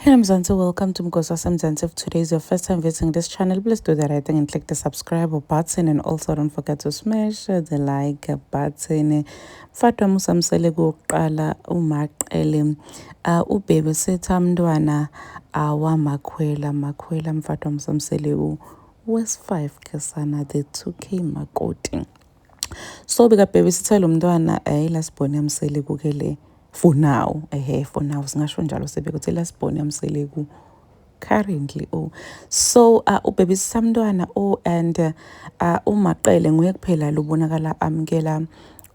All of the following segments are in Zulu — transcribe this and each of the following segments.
Hello Mzansi, welcome to Mgosi Mzansi. If today is your first time visiting this channel, please do the right thing and click the subscribe button, and also don't forget to smash the like button. Mfati waMusa Mseleku wokuqala uMaCele ubabysitter mntwana waMakhwela. Makhwela mfati waMusa Mseleku wesi-5 kesana, the 2K makoti. So bekababysitter lo mntwana last born yaMseleku ke le for now, ehe, for now singasho njalo sebekuthi last born yaMseleku currently. Oh, so ubabysitter mntwana, oh, and uMaCele nguye kuphela lobonakala amukela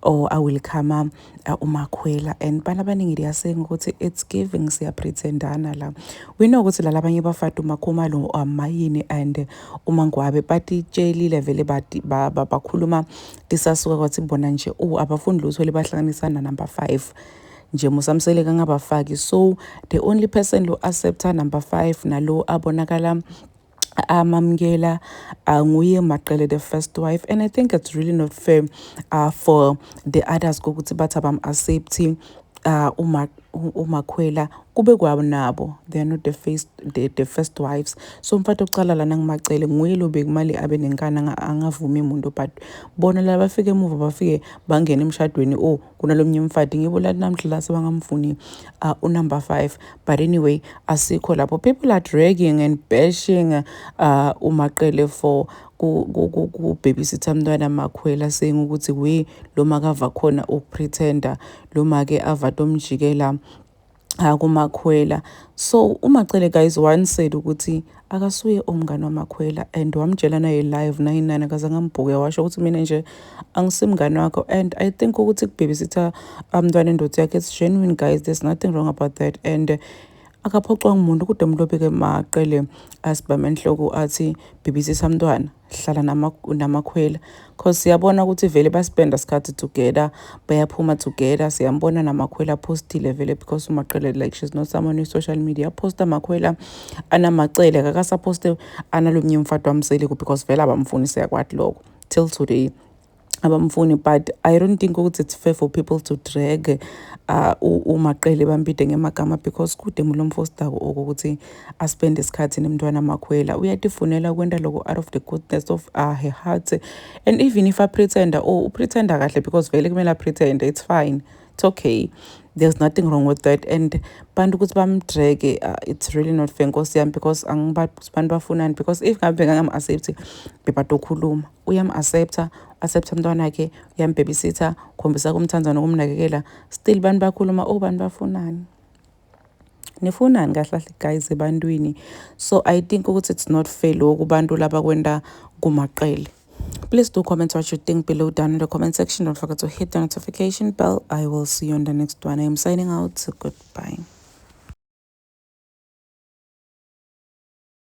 or awelcome uMakhwela, and bantu abaningi they are saying ukuthi it's giving siyapretendana la. We know ukuthi la labanye bafati, uMakhumalo, Mayini and uMangwabe, batitshelile vele, bakhuluma tisasuka kwathi bona nje, oh, abafundi lutho lebahlanganisana number 5 nje Musa Mseleku angabafaki. So the only person lo accepta number 5 nalo abonakala amamukela nguye MaCele, the first wife, and I think it's really not fair for the others kokuthi bathi abam-accept uma uMakhwela kube kwanabo they are not the first wives. So umfati wokucala lana nguMaCele, nguye lo bekumele abe nenkani, angavumi umuntu, but bona la bafike emuva, bafike bangena emshadweni, oh, kunalomnye umfati, ngibo la namhla la sebangamfuni unumber 5. But anyway, asikho lapho. People are dragging and bashing uMaCele for ku-babysitter mntwana Makhwela, saying ukuthi we lo makava khona ukupretenda, lo make ava tomjikela kuMakhwela. So uMaCele, guys, once said ukuthi akasuye umngane waMakhwela, and wamtshela naye live 99 akazange ambhuke, washo ukuthi mina nje angisimngane wakho. And I think ukuthi kubabysitter umntwana endoda yakhe, it's genuine, guys. There's nothing wrong about that, and akaphoqwa ngumuntu kodwa umuntu obeke MaCele asibame enhloko athi babysitter mntwana, hlala namakhwela, 'cause siyabona ukuthi vele baspenda isikhathi together, bayaphuma together. Siyambona namakhwela apostile vele, because uMaCele, like, she's not someone we-social media. Aposta Makhwela anaMaCele, akakasaphoste analomnye umfati waMseleku, because vele abamfuni, siyakwati lokho, till today abamfuni. But I don't think ukuthi it's fair for people to drag uMaCele, bambide ngemagama, because kude mulomfostako ukuthi aspende isikhathi nemntwana Makhwela. Uyatifunela kwenta loko out of the goodness of her heart, and even if apretenda, oh, upretenda kahle, because vele kumele apretende. It's fine, it's okay, there's nothing wrong with that. And bantu ukuthi bamdrage, it's really not fair, nkosi yami, because angibathi bantu bafunani, because if ngabe bekangam-accept bebatokhuluma. Uyam-accepta, accepta umntwana wakhe, uyambabysitter, khombisa kumthanda nokumnakekela, still bantu bakhuluma. Oh, bantu bafunani? Nifunani kahle kahle, guys, ebantwini? So I think ukuthi it's not fair lokhu bantu laba kwenta kuMaCele. Please do comment what you think below down in the comment section. Don't forget to hit the notification bell. I will see you on the next one. I am signing out. Goodbye.